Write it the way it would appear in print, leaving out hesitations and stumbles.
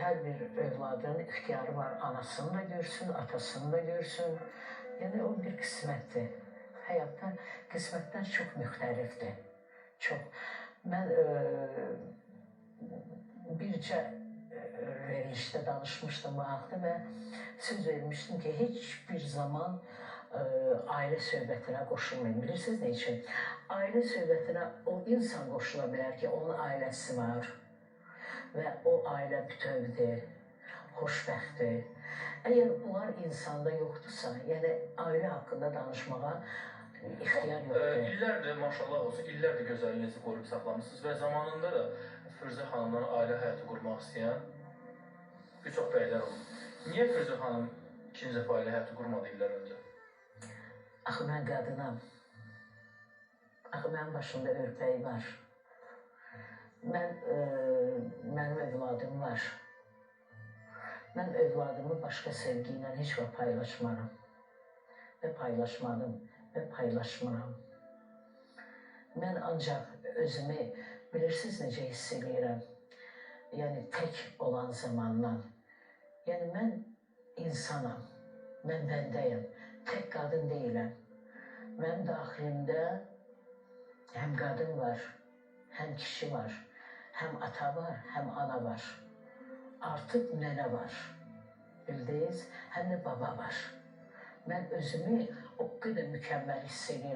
Hər bir övladın ixtiyarı var. Anasını da görsün, atasını da görsün. Yəni o bir qismətdir. Həyatda qismətlər çox müxtəlifdir. Çox. Mən bircə verilişdə danışmışdım bu haqda və söz vermişdim ki, heç bir zaman ailə söhbətinə qoşulmayın. Bilirsiniz nə üçün? Ailə söhbətinə o insan qoşula bilər ki, onun ailəsi var və o ailə bütövdür, xoşbəxtdir. Əgər bunlar insanda yoxdursa, yəni ailə haqqında danışmağa ixtiyar yoxdur. İllərdir, maşallah olsun, illərdir gözəlliyinizi qoruyub saxlamısınız və zamanında da Firzə xanımdan ailə həyatı qurmaq istəyən bir çox bəylər olub. Niyə Firzə xanım ikinci dəfə ailə həyatı qurmadı illər öncə? Axı mən qadınam. Axı mənim başımda örpək var. Mənim övladım var. Mən övladımı başqa sevgi ilə heç vaxt paylaşmaram. Və paylaşmadım və paylaşmıram. Mən ancaq özümü bilirsiniz necə hiss eləyirəm? Yəni tək olan zamandan. Yəni mən insanam. Mən bəndəyəm. Tək qadın deyiləm. Mənim daxilimdə həm qadın var, həm kişi var, həm ata var, həm ana var. Artıq nənə var. Bildiniz? Həm də baba var. Mən özümü o qədər mükəmməl hiss edirəm.